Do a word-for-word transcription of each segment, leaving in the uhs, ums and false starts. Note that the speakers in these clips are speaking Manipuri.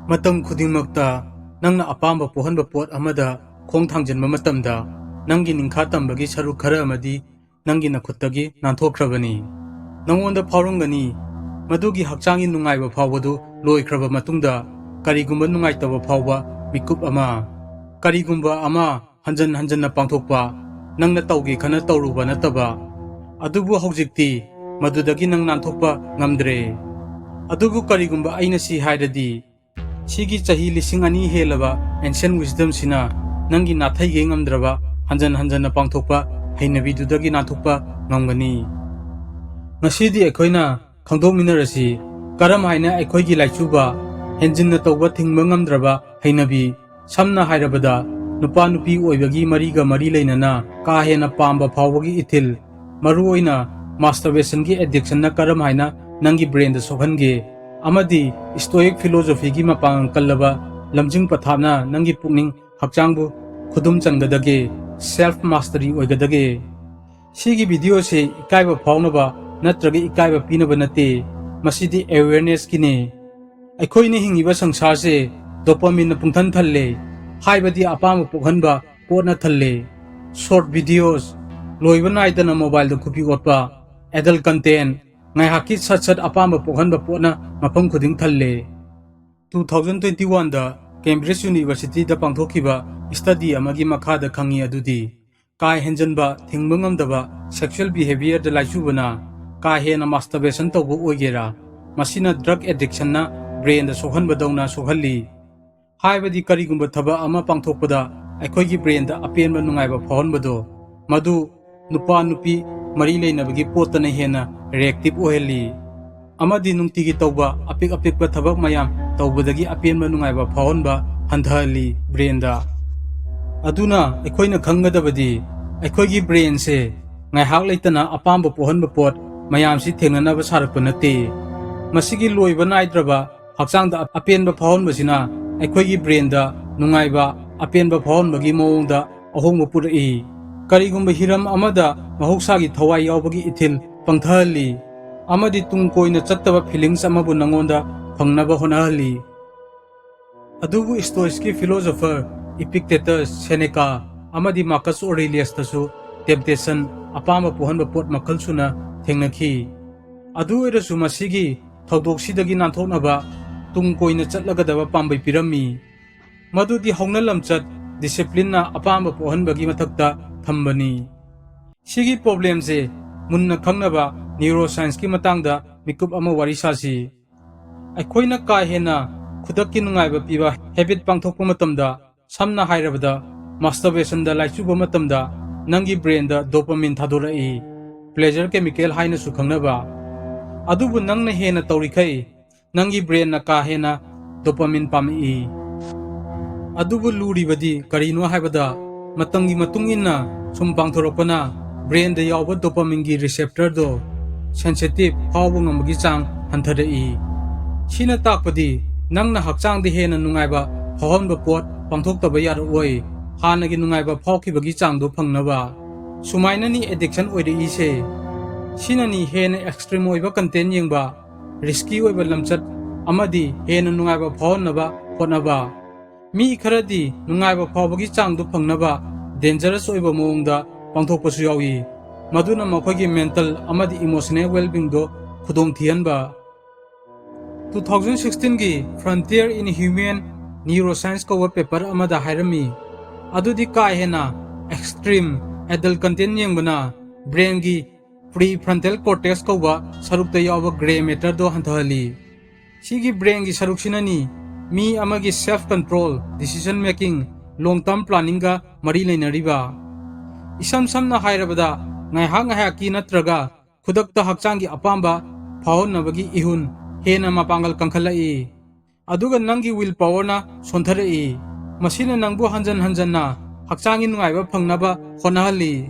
ꯃꯇꯝ ꯈꯨꯗꯤꯡꯃꯛꯇ ꯅꯪꯅ ꯑꯄꯥꯝꯕ ꯄꯣꯛꯍꯟꯕ ꯄꯣꯠ ꯑꯃꯗ ꯈꯣꯡ ꯊꯥꯡꯖꯤꯟꯕ ꯃꯇꯝꯗ, ꯅꯪꯒꯤ ꯅꯤꯡꯈꯥ ꯇꯝꯕꯒꯤ ꯁꯔꯨꯛ ꯈꯔ ꯑꯃꯗꯤ ꯅꯪꯒꯤ ꯅꯈꯨꯠꯇꯒꯤ ꯅꯥꯟꯊꯣꯛꯈ꯭ꯔꯕꯅꯤ꯫ ꯅꯉꯣꯟꯗ ꯐꯥꯎꯔꯝꯒꯅꯤ, ꯃꯗꯨꯒꯤ ꯍꯛꯆꯥꯡꯒꯤ ꯅꯨꯡꯉꯥꯏꯕ ꯐꯥꯎꯕꯗꯨ ꯂꯣꯏꯈ꯭ꯔꯕ ꯃꯇꯨꯡꯗ, ꯀꯔꯤꯒꯨꯝꯕ ꯅꯨꯡꯉꯥꯏꯇꯕ ꯐꯥꯎꯕ ꯃꯤꯀꯨꯞ ꯑꯃ, ꯀꯔꯤꯒꯨꯝꯕ ꯑꯃ ꯍꯟꯖꯟ ꯍꯟꯖꯟꯅ ꯄꯥꯡꯊꯣꯛꯄ, ꯅꯪꯅ ꯇꯧꯒꯦ ꯈꯟꯅ ꯇꯧꯔꯨꯕ ꯅꯠꯇꯕ꯫ ꯑꯗꯨꯕꯨ ꯍꯧꯖꯤꯛꯇꯤ ꯃꯗꯨꯗꯒꯤ ꯅꯪ ꯅꯥꯟꯊꯣꯛꯄ ꯉꯝꯗ꯭ꯔꯦ꯫ ꯑꯗꯨꯕꯨ ꯀꯔꯤꯒꯨꯝꯕ ꯑꯩꯅ ꯁꯤ ꯍꯥꯏꯔꯗꯤ, ꯁꯤꯒꯤ ꯆꯍꯤ ꯂꯤꯁꯤꯡ ꯑꯅꯤ ꯍꯦꯜꯂꯕ ancient wisdomꯁꯤꯅ ꯅꯪꯒꯤ ꯅꯥꯊꯩꯒꯦ ꯉꯝꯗ꯭ꯔꯕ ꯍꯟꯖꯟ ꯍꯟꯖꯟꯅ ꯄꯥꯡꯊꯣꯛꯄ ꯍꯩꯅꯕꯤꯗꯨꯗꯒꯤ ꯅꯥꯟꯊꯣꯛꯄ ꯉꯝꯒꯅꯤ꯫ ꯉꯁꯤꯗꯤ ꯑꯩꯈꯣꯏꯅ ꯈꯪꯗꯣꯛꯃꯤꯟꯅꯔꯁꯤ, ꯀꯔꯝ ꯍꯥꯏꯅ ꯑꯩꯈꯣꯏꯒꯤ ꯂꯥꯏꯆꯨꯕ, ꯍꯦꯟꯖꯤꯟꯅ ꯇꯧꯕ ꯊꯤꯡꯕ ꯉꯝꯗ꯭ꯔꯕ ꯍꯩꯅꯕꯤ, ꯁꯝꯅ ꯍꯥꯏꯔꯕꯗ ꯅꯨꯄꯥ ꯅꯨꯄꯤ ꯑꯣꯏꯕꯒꯤ ꯃꯔꯤꯒ ꯃꯔꯤ ꯂꯩꯅꯅ ꯀꯥ ꯍꯦꯟꯅ ꯄꯥꯝꯕ ꯐꯥꯎꯕꯒꯤ ꯏꯊꯤꯜ, ꯃꯔꯨꯑꯣꯏꯅ masturbationꯒꯤ addictionꯅ ꯀꯔꯝ ꯍꯥꯏꯅ ꯅꯪꯒꯤ brainꯗ ꯁꯣꯛꯍꯟꯒꯦ, ꯑꯃꯗꯤ Stoic philosophyꯒꯤ ꯃꯄꯥꯡꯒꯜ ꯀꯜꯂꯕ ꯂꯝꯖꯤꯡ ꯄꯊꯥꯞꯅ ꯅꯪꯒꯤ ꯄꯨꯛꯅꯤꯡ ꯍꯛꯆꯥꯡꯕꯨ ꯈꯨꯗꯨꯝ ꯆꯟꯒꯗꯒꯦ, self mastery ꯑꯣꯏꯒꯗꯒꯦ꯫ ꯁꯤꯒꯤ videoꯁꯤ ꯏꯀꯥꯏꯕ ꯐꯥꯎꯅꯕ ꯅꯠꯇ꯭ꯔꯒ ꯏꯀꯥꯏꯕ ꯄꯤꯅꯕ ꯅꯠꯇꯦ, ꯃꯁꯤꯗꯤ awarenessꯀꯤꯅꯤ꯫ ꯑꯩꯈꯣꯏꯅ ꯍꯤꯡꯉꯤꯕ ꯁꯪꯁꯥꯔꯁꯦ dopamineꯅ ꯄꯨꯡꯊꯟ ꯊꯜꯂꯦ, ꯍꯥꯏꯕꯗꯤ ꯑꯄꯥꯝꯕ ꯄꯣꯛꯍꯟꯕ ꯄꯣꯠꯅ ꯊꯜꯂꯦ꯫ Short videos, ꯂꯣꯏꯕ ꯅꯥꯏꯗꯅ mobileꯗ ꯈꯨꯄꯤ ꯑꯣꯠꯄ, adult content, ꯉꯥꯏꯍꯥꯛꯀꯤ ꯁꯠ ꯁꯠ ꯑꯄꯥꯝꯕ ꯄꯣꯛꯍꯟꯕ ꯄꯣꯠꯅ ꯃꯐꯝ ꯈꯨꯗꯤꯡ ꯊꯜꯂꯦ꯫ Two thousand twenty oneꯗ Cambridge Universityꯗ ꯄꯥꯡꯊꯣꯛꯈꯤꯕ study ꯑꯃꯒꯤ ꯃꯈꯥꯗ ꯈꯪꯉꯤ ꯑꯗꯨꯗꯤ, ꯀꯥ ꯍꯦꯟꯖꯟꯕ, ꯊꯤꯡꯕ ꯉꯝꯗꯕ sexual behaviorꯗ ꯂꯥꯏꯆꯨꯕꯅ ꯀꯥ ꯍꯦꯟꯅ masturbation ꯇꯧꯕ ꯑꯣꯏꯒꯦꯔꯥ, ꯃꯁꯤꯅ drug addictionꯅ brainꯗ ꯁꯣꯛꯍꯟꯕꯗꯧꯅ ꯁꯣꯛꯍꯜꯂꯤ꯫ ꯍꯥꯏꯕꯗꯤ ꯀꯔꯤꯒꯨꯝꯕ ꯊꯕꯛ ꯑꯃ ꯄꯥꯡꯊꯣꯛꯄꯗ ꯑꯩꯈꯣꯏꯒꯤ brainꯗ ꯑꯄꯦꯟꯕ ꯅꯨꯡꯉꯥꯏꯕ ꯐꯥꯎꯍꯟꯕꯗꯣ, ꯃꯗꯨ ꯅꯨꯄꯥ ꯅꯨꯄꯤ ꯃꯔꯤ ꯂꯩꯅꯕꯒꯤ ꯄꯣꯠꯇꯅ ꯍꯦꯟꯅ reactive ꯑꯣꯏꯍꯜꯂꯤ꯫ ꯑꯃꯗꯤ ꯅꯨꯡꯇꯤꯒꯤ ꯇꯧꯕ ꯑꯄꯤꯛ ꯑꯄꯤꯛꯄ ꯊꯕꯛ ꯃꯌꯥꯝ ꯇꯧꯕꯗꯒꯤ ꯑꯄꯦꯟꯕ ꯅꯨꯡꯉꯥꯏꯕ ꯐꯥꯎꯍꯟꯕ ꯍꯟꯊꯍꯜꯂꯤ brainꯗ꯫ ꯑꯗꯨꯅ ꯑꯩꯈꯣꯏꯅ ꯈꯪꯒꯗꯕꯗꯤ, ꯑꯩꯈꯣꯏꯒꯤ brainꯁꯦ ꯉꯥꯏꯍꯥꯛ ꯂꯩꯇꯅ ꯑꯄꯥꯝꯕ ꯄꯣꯛꯍꯟꯕ ꯄꯣꯠ ꯃꯌꯥꯝꯁꯤ ꯊꯦꯡꯅꯅꯕ ꯁꯥꯔꯛꯄ ꯅꯠꯇꯦ꯫ ꯃꯁꯤꯒꯤ ꯂꯣꯏꯕ ꯅꯥꯏꯗ꯭ꯔꯕ ꯍꯛꯆꯥꯡꯗ ꯑꯄꯦꯟꯕ ꯐꯥꯎꯍꯟꯕꯁꯤꯅ ꯑꯩꯈꯣꯏꯒꯤ brainꯗ ꯅꯨꯡꯉꯥꯏꯕ, ꯑꯄꯦꯟꯕ ꯐꯥꯎꯍꯟꯕꯒꯤ ꯃꯑꯣꯡꯗ ꯑꯍꯣꯡꯕ ꯄꯨꯔꯛꯏ꯫ ꯀꯔꯤꯒꯨꯝꯕ ꯍꯤꯔꯝ ꯑꯃꯗ ꯃꯍꯧꯁꯥꯒꯤ ꯊꯋꯥꯏ ꯌꯥꯎꯕꯒꯤ ꯏꯊꯤꯜ ꯄꯪꯊꯍꯜꯂꯤ, ꯑꯃꯗꯤ ꯇꯨꯡ ꯀꯣꯏꯅ ꯆꯠꯇꯕ feelings ꯑꯃꯕꯨ ꯅꯉꯣꯟꯗ ꯐꯪꯅꯕ ꯍꯣꯠꯅꯍꯜꯂꯤ꯫ ꯑꯗꯨꯕꯨ Stoicsꯀꯤ philosopher Epictetus, Seneca ꯑꯃꯗꯤ Marcus Aureliusꯇꯁꯨ temptation, ꯑꯄꯥꯝꯕ ꯄꯣꯛꯍꯟꯕ ꯄꯣꯠ ꯃꯈꯜ ꯁꯨꯅ ꯊꯦꯡꯅꯈꯤ꯫ ꯑꯗꯨ ꯑꯣꯏꯔꯁꯨ ꯃꯁꯤꯒꯤ ꯊꯧꯗꯣꯛꯁꯤꯗꯒꯤ ꯅꯥꯟꯊꯣꯛꯅꯕ ꯇꯨꯡ ꯀꯣꯏꯅ ꯆꯠꯂꯒꯗꯕ ꯄꯥꯝꯕꯩ ꯄꯤꯔꯝꯃꯤ꯫ ꯃꯗꯨꯗꯤ ꯍꯧꯅ ꯂꯝꯆꯠ, disciplineꯅ ꯑꯄꯥꯝꯕ ꯄꯣꯛꯍꯟꯕꯒꯤ ꯃꯊꯛꯇ ꯊꯝꯕꯅꯤ꯫ ꯁꯤꯒꯤ problemꯁꯦ ꯃꯨꯟꯅ ꯈꯪꯅꯕ neuroscienceꯀꯤ ꯃꯇꯥꯡꯗ ꯃꯤꯀꯨꯞ ꯑꯃ ꯋꯥꯔꯤ ꯁꯥꯁꯤ꯫ ꯑꯩꯈꯣꯏꯅ ꯀꯥ ꯍꯦꯟꯅ ꯈꯨꯗꯛꯀꯤ ꯅꯨꯡꯉꯥꯏꯕ ꯄꯤꯕ habit ꯄꯥꯡꯊꯣꯛꯄ ꯃꯇꯝꯗ, ꯁꯝꯅ ꯍꯥꯏꯔꯕꯗ masturbationꯗ ꯂꯥꯏꯆꯨꯕ ꯃꯇꯝꯗ, ꯅꯪꯒꯤ brainꯗ dopamine ꯊꯥꯗꯣꯔꯛꯏ, pleasure chemical ꯍꯥꯏꯅꯁꯨ ꯈꯪꯅꯕ꯫ ꯑꯗꯨꯕꯨ ꯅꯪꯅ ꯍꯦꯟꯅ ꯇꯧꯔꯤꯈꯩ ꯅꯪꯒꯤ brainꯅ ꯀꯥ ꯍꯦꯟꯅ dopamine ꯄꯥꯝꯃꯛꯏ꯫ ꯑꯗꯨꯕꯨ ꯂꯨꯔꯤꯕꯗꯤ ꯀꯔꯤꯅꯣ ꯍꯥꯏꯕꯗ, ꯃꯇꯝꯒꯤ ꯃꯇꯨꯡ ꯏꯟꯅ ꯁꯨꯝ ꯄꯥꯡꯊꯣꯔꯛꯄꯅ brainꯗ ꯌꯥꯎꯕ dopamineꯒꯤ receptorꯗꯣ sensitive ꯐꯥꯎꯕ ꯉꯝꯕꯒꯤ ꯆꯥꯡ ꯍꯟꯊꯔꯛꯏ꯫ ꯁꯤꯅ ꯇꯥꯛꯄꯗꯤ ꯅꯪꯅ ꯍꯛꯆꯥꯡꯗ ꯍꯦꯟꯅ ꯅꯨꯡꯉꯥꯏꯕ ꯐꯥꯎꯍꯟꯕ ꯄꯣꯠ ꯄꯥꯡꯊꯣꯛꯇꯕ ꯌꯥꯔꯛꯑꯣꯏ, ꯍꯥꯟꯅꯒꯤ ꯅꯨꯡꯉꯥꯏꯕ ꯐꯥꯎꯈꯤꯕꯒꯤ ꯆꯥꯡꯗꯣ ꯐꯪꯅꯕ꯫ ꯁꯨꯃꯥꯏꯅꯅꯤ addiction ꯑꯣꯏꯔꯛꯏꯁꯦ꯫ ꯁꯤꯅꯅꯤ ꯍꯦꯟꯅ extreme ꯑꯣꯏꯕ content ꯌꯦꯡꯕ, risky ꯑꯣꯏꯕ ꯂꯝꯆꯠ ꯑꯃꯗꯤ ꯍꯦꯟꯅ ꯅꯨꯡꯉꯥꯏꯕ ꯐꯥꯎꯍꯟꯅꯕ ꯍꯣꯠꯅꯕ꯫ ꯃꯤ ꯈꯔꯗꯤ ꯅꯨꯡꯉꯥꯏꯕ ꯐꯥꯎꯕꯒꯤ ꯆꯥꯡꯗꯨ ꯐꯪꯅꯕ dangerous ꯑꯣꯏꯕ ꯃꯑꯣꯡꯗ ꯄꯥꯡꯊꯣꯛꯄꯁꯨ ꯌꯥꯎꯏ, ꯃꯗꯨꯅ ꯃꯈꯣꯏꯒꯤ mental ꯑꯃꯗꯤ emotional well-beingꯗꯨ ꯈꯨꯗꯣꯡꯊꯤꯍꯟꯕ꯫ Two thousand sixteenꯒꯤ Frontier in Human Neuroscience ꯀꯧꯕ paper ꯑꯃꯗ ꯍꯥꯏꯔꯝꯃꯤ, ꯑꯗꯨꯗꯤ ꯀꯥ ꯍꯦꯟꯅ extreme adult content ꯌꯦꯡꯕꯅ brainꯒꯤ prefrontal cortex ꯀꯧꯕ ꯁꯔꯨꯛꯇ ꯌꯥꯎꯕ grey matterꯗꯣ ꯍꯟꯊꯍꯜꯂꯤ꯫ ꯁꯤꯒꯤ brainꯒꯤ ꯁꯔꯨꯛꯁꯤꯅꯅꯤ ꯃꯤ ꯑꯃꯒꯤ self control, decision making, long term planningꯒ ꯃꯔꯤ ꯂꯩꯅꯔꯤꯕ꯫ ꯏꯁꯝ ꯁꯝꯅ ꯍꯥꯏꯔꯕꯗ, ꯉꯥꯏꯍꯥꯛ ꯉꯥꯏꯍꯥꯛꯀꯤ ꯅꯠꯇ꯭ꯔꯒ ꯈꯨꯗꯛꯇ ꯍꯛꯆꯥꯡꯒꯤ ꯑꯄꯥꯝꯕ ꯐꯥꯎꯍꯟꯅꯕꯒꯤ ꯏꯍꯨꯟ ꯍꯦꯟꯅ ꯃꯄꯥꯡꯒꯜ ꯀꯟꯈꯠꯂꯛꯏ꯫ ꯑꯗꯨꯒ ꯅꯪꯒꯤ will powerꯅ ꯁꯣꯟꯊꯔꯛꯏ꯫ ꯃꯁꯤꯅ ꯅꯪꯕꯨ ꯍꯟꯖꯟ ꯍꯟꯖꯟꯅ ꯍꯛꯆꯥꯡꯒꯤ ꯅꯨꯡꯉꯥꯏꯕ ꯐꯪꯅꯕ ꯍꯣꯠꯅꯍꯜꯂꯤ꯫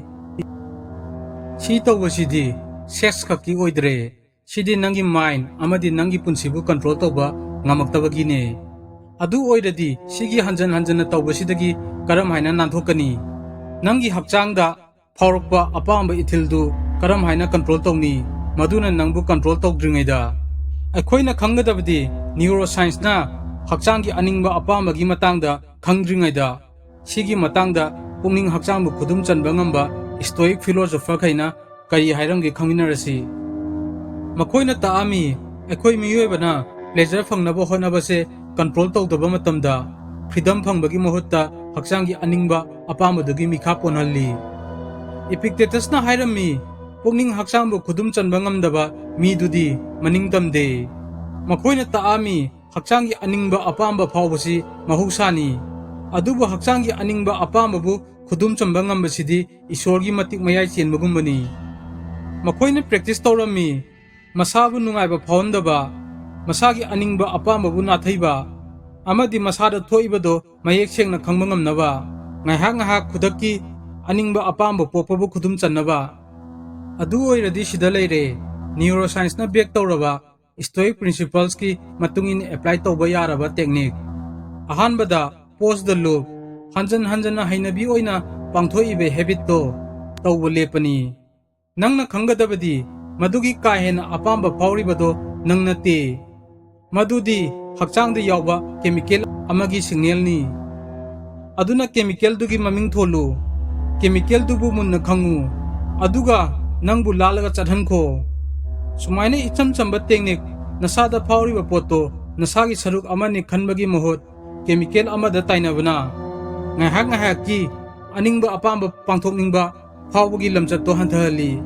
ꯁꯤ ꯇꯧꯕꯁꯤꯗꯤ sex ꯈꯛꯀꯤ ꯑꯣꯏꯗ꯭ꯔꯦ꯫ ꯁꯤꯗꯤ ꯅꯪꯒꯤ mind ꯑꯃꯗꯤ ꯅꯪꯒꯤ ꯄꯨꯟꯁꯤꯕꯨ control ꯇꯧꯕ ꯉꯝꯃꯛꯇꯕꯒꯤꯅꯦ꯫ ꯑꯗꯨ ꯑꯣꯏꯔꯗꯤ ꯁꯤꯒꯤ ꯍꯟꯖꯟ ꯍꯟꯖꯟꯅ ꯇꯧꯕꯁꯤꯗꯒꯤ ꯀꯔꯝ ꯍꯥꯏꯅ ꯅꯥꯟꯊꯣꯛꯀꯅꯤ? ꯅꯪꯒꯤ ꯍꯛꯆꯥꯡꯗ ꯐꯥꯎꯔꯛꯄ ꯑꯄꯥꯝꯕ ꯏꯊꯤꯜꯗꯨ ꯀꯔꯝ ꯍꯥꯏꯅ control ꯇꯧꯅꯤ, ꯃꯗꯨꯅ ꯅꯪꯕꯨ control ꯇꯧꯗ꯭ꯔꯤꯉꯩꯗ? ꯑꯩꯈꯣꯏꯅ ꯈꯪꯒꯗꯕꯗꯤ neuroscienceꯅ ꯍꯛꯆꯥꯡꯒꯤ ꯑꯅꯤꯡꯕ ꯑꯄꯥꯝꯕꯒꯤ ꯃꯇꯥꯡꯗ ꯈꯪꯗ꯭ꯔꯤꯉꯩꯗ, ꯁꯤꯒꯤ ꯃꯇꯥꯡꯗ ꯄꯨꯛꯅꯤꯡ ꯍꯛꯆꯥꯡꯕꯨ ꯈꯨꯗꯨꯝ ꯆꯟꯕ ꯉꯝꯕ Stoic philosopher ꯈꯩꯅ ꯀꯔꯤ ꯍꯥꯏꯔꯝꯒꯦ ꯈꯪꯃꯤꯟꯅꯔꯁꯤ꯫ ꯃꯈꯣꯏꯅ ꯇꯥꯛꯑꯝꯃꯤ, ꯑꯩꯈꯣꯏ ꯃꯤꯑꯣꯏꯕꯅ pleasure ꯐꯪꯅꯕ ꯍꯣꯠꯅꯕꯁꯦ control ꯇꯧꯗꯕ ꯃꯇꯝꯗ, freedom ꯐꯪꯕꯒꯤ ꯃꯍꯨꯠꯇ ꯍꯛꯆꯥꯡꯒꯤ ꯑꯅꯤꯡꯕ ꯑꯄꯥꯝꯕꯗꯨꯒꯤ ꯃꯤꯈꯥ ꯄꯣꯟꯍꯜꯂꯤ꯫ Epictetusꯅ ꯍꯥꯏꯔꯝꯃꯤ, ꯄꯨꯛꯅꯤꯡ ꯍꯛꯆꯥꯡꯕꯨ ꯈꯨꯗꯨꯝ ꯆꯟꯕ ꯉꯝꯗꯕ ꯃꯤꯗꯨꯗꯤ ꯃꯅꯤꯡ ꯇꯝꯗꯦ꯫ ꯃꯈꯣꯏꯅ ꯇꯥꯛꯑꯝꯃꯤ, ꯍꯛꯆꯥꯡꯒꯤ ꯑꯅꯤꯡꯕ ꯑꯄꯥꯝꯕ ꯐꯥꯎꯕꯁꯤ ꯃꯍꯧꯁꯥꯅꯤ꯫ ꯑꯗꯨꯕꯨ ꯍꯛꯆꯥꯡꯒꯤ ꯑꯅꯤꯡꯕ ꯑꯄꯥꯝꯕꯕꯨ ꯈꯨꯗꯨꯝ ꯆꯟꯕ ꯉꯝꯕꯁꯤꯗꯤ ꯏꯁꯣꯔꯒꯤ ꯃꯇꯤꯛ ꯃꯌꯥꯏ ꯆꯦꯟꯕꯒꯨꯝꯕꯅꯤ꯫ ꯃꯈꯣꯏꯅ practice ꯇꯧꯔꯝꯃꯤ, ꯃꯁꯥꯕꯨ ꯅꯨꯡꯉꯥꯏꯕ ꯐꯥꯎꯍꯟꯗꯕ, ꯃꯁꯥꯒꯤ ꯑꯅꯤꯡꯕ ꯑꯄꯥꯝꯕꯕꯨ ꯅꯥꯊꯩꯕ, ꯑꯃꯗꯤ ꯃꯁꯥꯗ ꯊꯣꯛꯏꯕꯗꯣ ꯃꯌꯦꯛ ꯁꯦꯡꯅ ꯈꯪꯕ ꯉꯝꯅꯕ ꯉꯥꯏꯍꯥꯛ ꯉꯥꯏꯍꯥꯛ ꯈꯨꯗꯛꯀꯤ ꯑꯅꯤꯡꯕ ꯑꯄꯥꯝꯕ ꯄꯣꯛꯄꯕꯨ ꯈꯨꯗꯨꯝ ꯆꯟꯅꯕ꯫ ꯑꯗꯨ ꯑꯣꯏꯔꯗꯤ ꯁꯤꯗ ꯂꯩꯔꯦ, neuroscienceꯅ back ꯇꯧꯔꯕ Stoic principlesꯀꯤ ꯃꯇꯨꯡ ꯏꯟꯅ apply ꯇꯧꯕ ꯌꯥꯔꯕ technique꯫ ꯑꯍꯥꯟꯕꯗ, pause the loop, ꯍꯟꯖꯟ ꯍꯟꯖꯟꯅ ꯍꯩꯅꯕꯤ ꯑꯣꯏꯅ ꯄꯥꯡꯊꯣꯛꯏꯕ habitꯇꯣ ꯇꯧꯕ ꯂꯦꯞꯄꯅꯤ꯫ ꯅꯪꯅ ꯈꯪꯒꯗꯕꯗꯤ, ꯃꯗꯨꯒꯤ ꯀꯥ ꯍꯦꯟꯅ ꯑꯄꯥꯝꯕ ꯐꯥꯎꯔꯤꯕꯗꯣ ꯅꯪ ꯅꯠꯇꯦ꯫ ꯃꯗꯨꯗꯤ ꯍꯛꯆꯥꯡꯗ ꯌꯥꯎꯕ chemical ꯑꯃꯒꯤ signalꯅꯤ꯫ ꯑꯗꯨꯅ chemicalꯗꯨꯒꯤ ꯃꯃꯤꯡ ꯊꯣꯜꯂꯨ꯫ Chemicalꯗꯨꯕꯨ ꯃꯨꯟꯅ ꯈꯪꯉꯨ, ꯑꯗꯨꯒ ꯅꯪꯕꯨ ꯂꯥꯜꯂꯒ ꯆꯠꯍꯟꯈꯣ꯫ ꯁꯨꯃꯥꯏꯅ ꯏꯆꯝ ꯆꯝꯕ technique, ꯅꯁꯥꯗ ꯐꯥꯎꯔꯤꯕ ꯄꯣꯠꯇꯣ ꯅꯁꯥꯒꯤ ꯁꯔꯨꯛ ꯑꯃꯅꯤ ꯈꯟꯕꯒꯤ ꯃꯍꯨꯠ, chemical ꯑꯃꯗ ꯇꯥꯏꯅꯕꯅ ꯉꯥꯏꯍꯥꯛ ꯉꯥꯏꯍꯥꯛꯀꯤ ꯑꯅꯤꯡꯕ ꯑꯄꯥꯝꯕ ꯄꯥꯡꯊꯣꯛꯅꯤꯡꯕ ꯐꯥꯎꯕꯒꯤ ꯂꯝꯆꯠꯇꯣ ꯍꯟꯊꯍꯜꯂꯤ꯫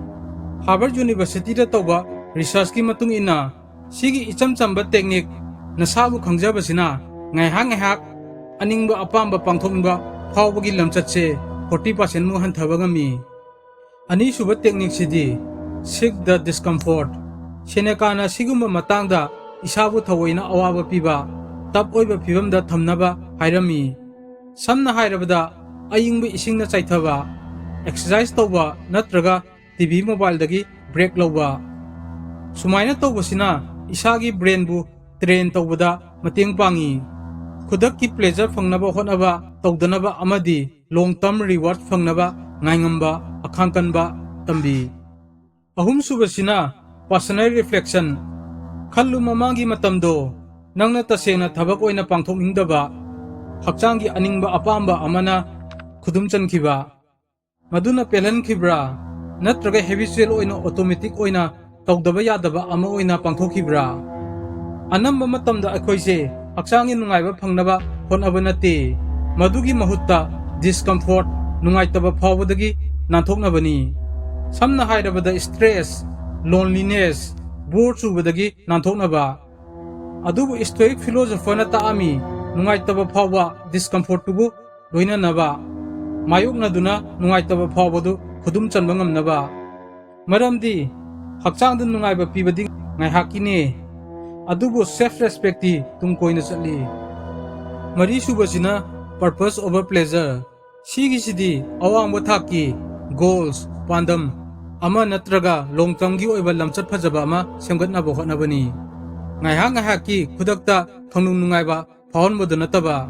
Harvard Universityꯗ ꯇꯧꯕ researchꯀꯤ ꯃꯇꯨꯡ ꯏꯟꯅ, ꯁꯤꯒꯤ ꯏꯆꯝ ꯆꯝꯕ technique, ꯅꯁꯥꯕꯨ ꯈꯪꯖꯕꯁꯤꯅ ꯉꯥꯏꯍꯥꯛ ꯉꯥꯏꯍꯥꯛ ꯑꯅꯤꯡꯕ ꯑꯄꯥꯝꯕ ꯄꯥꯡꯊꯣꯛꯅꯤꯡꯕ ꯐꯥꯎꯕꯒꯤ ꯂꯝꯆꯠꯁꯦ forty percentꯃꯨꯛ ꯍꯟꯊꯕ ꯉꯝꯃꯤ꯫ ꯑꯅꯤꯁꯨꯕ techniqueꯁꯤꯗꯤ, seek the discomfort꯫ Senecaꯅ ꯁꯤꯒꯨꯝꯕ ꯃꯇꯥꯡꯗ ꯏꯁꯥꯕꯨ ꯊꯑꯣꯏꯅ ꯑꯋꯥꯕ ꯄꯤꯕ, tough ꯑꯣꯏꯕ ꯐꯤꯕꯝꯗ ꯊꯝꯅꯕ ꯍꯥꯏꯔꯝꯃꯤ꯫ ꯁꯝꯅ ꯍꯥꯏꯔꯕꯗ, ꯑꯏꯪꯕ ꯏꯁꯤꯡꯅ ꯆꯥꯏꯊꯕ, exercise ꯇꯧꯕ ꯅꯠꯇ꯭ꯔꯒ TV mobileꯗꯒꯤ break ꯂꯧꯕ꯫ ꯁꯨꯃꯥꯏꯅ ꯇꯧꯕꯁꯤꯅ ꯏꯁꯥꯒꯤ brainꯕꯨ train ꯇꯧꯕꯗ ꯃꯇꯦꯡ ꯄꯥꯡꯏ꯫ ꯈꯨꯗꯛꯀꯤ pleasure ꯐꯪꯅꯕ ꯍꯣꯠꯅꯕ ꯇꯧꯗꯅꯕ ꯑꯃꯗꯤ long term reward ꯐꯪꯅꯕ ꯉꯥꯏꯉꯝꯕ, ꯑꯈꯥꯡ ꯀꯟꯕ ꯇꯝꯕꯤ꯫ ꯑꯍꯨꯝꯁꯨꯕꯁꯤꯅ personal reflection꯫ ꯈꯜꯂꯨ, ꯃꯃꯥꯡꯒꯤ ꯃꯇꯝꯗꯣ, ꯅꯪꯅ ꯇꯁꯦꯡꯅ ꯊꯕꯛ ꯑꯣꯏꯅ ꯄꯥꯡꯊꯣꯛꯅꯤꯡꯗꯕ ꯍꯛꯆꯥꯡꯒꯤ ꯑꯅꯤꯡꯕ ꯑꯄꯥꯝꯕ ꯑꯃꯅ ꯈꯨꯗꯨꯝ ꯆꯟꯈꯤꯕ꯫ ꯃꯗꯨꯅ ꯄꯦꯜꯍꯟꯈꯤꯕ꯭ꯔꯥ? ꯅꯠꯇ꯭ꯔꯒ habitual ꯑꯣꯏꯅ automatic ꯑꯣꯏꯅ ꯇꯧꯗꯕ ꯌꯥꯗꯕ ꯑꯃ ꯑꯣꯏꯅ ꯄꯥꯡꯊꯣꯛꯈꯤꯕ꯭ꯔꯥ? ꯑꯅꯝꯕ ꯃꯇꯝꯗ ꯑꯩꯈꯣꯏꯁꯦ ꯍꯛꯆꯥꯡꯒꯤ ꯅꯨꯡꯉꯥꯏꯕ ꯐꯪꯅꯕ ꯍꯣꯠꯅꯕ ꯅꯠꯇꯦ, ꯃꯗꯨꯒꯤ ꯃꯍꯨꯠꯇ discomfort, ꯅꯨꯡꯉꯥꯏꯇꯕ ꯐꯥꯎꯕꯗꯒꯤ ꯅꯥꯟꯊꯣꯛꯅꯕꯅꯤ꯫ ꯁꯝꯅ ꯍꯥꯏꯔꯕꯗ stress, loneliness, bore ꯆꯨꯕꯗꯒꯤ ꯅꯥꯟꯊꯣꯛꯅꯕ꯫ ꯑꯗꯨꯕꯨ Stoic philosopherꯅ ꯇꯥꯛꯑꯝꯃꯤ, ꯅꯨꯡꯉꯥꯏꯇꯕ ꯐꯥꯎꯕ discomfortꯇꯨꯕꯨ ꯂꯣꯏꯅꯅꯕ, ꯃꯥꯌꯣꯛꯅꯗꯨꯅ ꯅꯨꯡꯉꯥꯏꯇꯕ ꯐꯥꯎꯕꯗꯨ ꯈꯨꯗꯨꯝ ꯆꯟꯕ ꯉꯝꯅꯕ꯫ ꯃꯔꯝꯗꯤ ꯍꯛꯆꯥꯡꯗ ꯅꯨꯡꯉꯥꯏꯕ ꯄꯤꯕꯗꯤ ꯉꯥꯏꯍꯥꯛꯀꯤꯅꯦ, ꯑꯗꯨꯕꯨ self respectꯇꯤ ꯇꯨꯡ ꯀꯣꯏꯅ ꯆꯠꯂꯤ꯫ ꯃꯔꯤꯁꯨꯕꯁꯤꯅ purpose over pleasure꯫ ꯁꯤꯒꯤꯁꯤꯗꯤ ꯑꯋꯥꯡꯕ ꯊꯥꯛꯀꯤ goals, ꯄꯥꯟꯗꯝ ꯑꯃ ꯅꯠꯇ꯭ꯔꯒ long termꯒꯤ ꯑꯣꯏꯕ ꯂꯝꯆꯠ ꯐꯖꯕ ꯑꯃ ꯁꯦꯝꯒꯠꯅꯕ ꯍꯣꯠꯅꯕꯅꯤ꯫ ꯉꯥꯏꯍꯥꯛ ꯉꯥꯏꯍꯥꯛꯀꯤ ꯈꯨꯗꯛꯇ ꯈꯪꯅꯨꯡ ꯅꯨꯡꯉꯥꯏꯕ ꯐꯥꯎꯍꯟꯕꯗꯨ ꯅꯠꯇꯕ꯫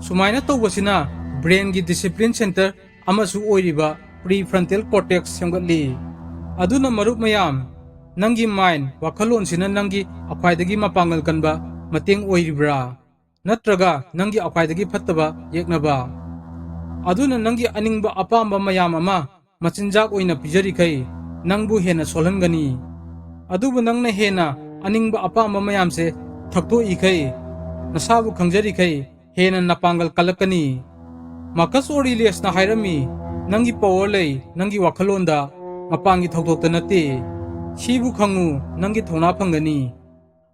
ꯁꯨꯃꯥꯏꯅ ꯇꯧꯕꯁꯤꯅ brainꯒꯤ discipline centre ꯑꯃꯁꯨ ꯑꯣꯏꯔꯤꯕ prefrontal cortex ꯁꯦꯝꯒꯠꯂꯤ꯫ ꯑꯗꯨꯅ ꯃꯔꯨꯞ ꯃꯌꯥꯝ, ꯅꯪꯒꯤ mind, ꯋꯥꯈꯜꯂꯣꯟꯁꯤꯅ ꯅꯪꯒꯤ ꯑꯈ꯭ꯋꯥꯏꯗꯒꯤ ꯃꯄꯥꯡꯒꯜ ꯀꯟꯕ ꯃꯇꯦꯡ ꯑꯣꯏꯔꯤꯕ꯭ꯔꯥ? ꯅꯠꯇ꯭ꯔꯒ ꯅꯪꯒꯤ ꯑꯈ꯭ꯋꯥꯏꯗꯒꯤ ꯐꯠꯇꯕ ꯌꯦꯛꯅꯕ? ꯑꯗꯨꯅ ꯅꯪꯒꯤ ꯑꯅꯤꯡꯕ ꯑꯄꯥꯝꯕ ꯃꯌꯥꯝ ꯑꯃ ꯃꯆꯤꯟꯖꯥꯛ ꯑꯣꯏꯅ ꯄꯤꯖꯔꯤꯈꯩ ꯅꯪꯕꯨ ꯍꯦꯟꯅ ꯁꯣꯜꯍꯟꯒꯅꯤ꯫ ꯑꯗꯨꯕꯨ ꯅꯪꯅ ꯍꯦꯟꯅ ꯑꯅꯤꯡꯕ ꯑꯄꯥꯝꯕ ꯃꯌꯥꯝꯁꯦ ꯊꯛꯇꯣꯛꯏꯈꯩ, ꯅꯁꯥꯕꯨ ꯈꯪꯖꯔꯤꯈꯩ ꯍꯦꯟꯅ ꯅꯄꯥꯡꯒꯜ ꯀꯜꯂꯛꯀꯅꯤ꯫ Marcus Aureliusꯅ ꯍꯥꯏꯔꯝꯃꯤ, "ꯅꯪꯒꯤ power ꯂꯩ ꯅꯪꯒꯤ ꯋꯥꯈꯜꯂꯣꯟꯗ, ꯃꯄꯥꯟꯒꯤ ꯊꯧꯗꯣꯛꯇ ꯅꯠꯇꯦ꯫ ꯁꯤꯕꯨ ꯈꯪꯉꯨ, ꯅꯪꯒꯤ ꯊꯧꯅꯥ ꯐꯪꯒꯅꯤ"꯫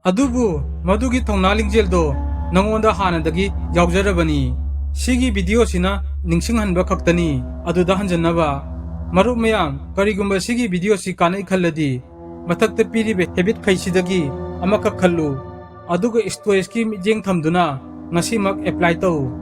ꯑꯗꯨꯕꯨ ꯃꯗꯨꯒꯤ ꯊꯧꯅꯥ ꯂꯤꯡꯖꯦꯜꯗꯣ ꯅꯉꯣꯟꯗ ꯍꯥꯟꯅꯗꯒꯤ ꯌꯥꯎꯖꯔꯕꯅꯤ꯫ ꯁꯤꯒꯤ videoꯁꯤꯅ ꯅꯤꯡꯁꯤꯡꯍꯟꯕ ꯈꯛꯇꯅꯤ, ꯑꯗꯨꯗ ꯍꯟꯖꯟꯅꯕ꯫ ꯃꯔꯨꯞ ꯃꯌꯥꯝ, ꯀꯔꯤꯒꯨꯝꯕ ꯁꯤꯒꯤ videoꯁꯤ ꯀꯥꯟꯅꯩ ꯈꯜꯂꯗꯤ, ꯃꯊꯛꯇ ꯄꯤꯔꯤꯕ habitꯈꯩꯁꯤꯗꯒꯤ ꯑꯃꯈꯛ ꯈꯜꯂꯨ, ꯑꯗꯨꯒ Stoicsꯀꯤ ꯃꯤꯠꯌꯦꯡ ꯊꯝꯗꯨꯅ ꯉꯁꯤꯃꯛ apply ꯇꯧ꯫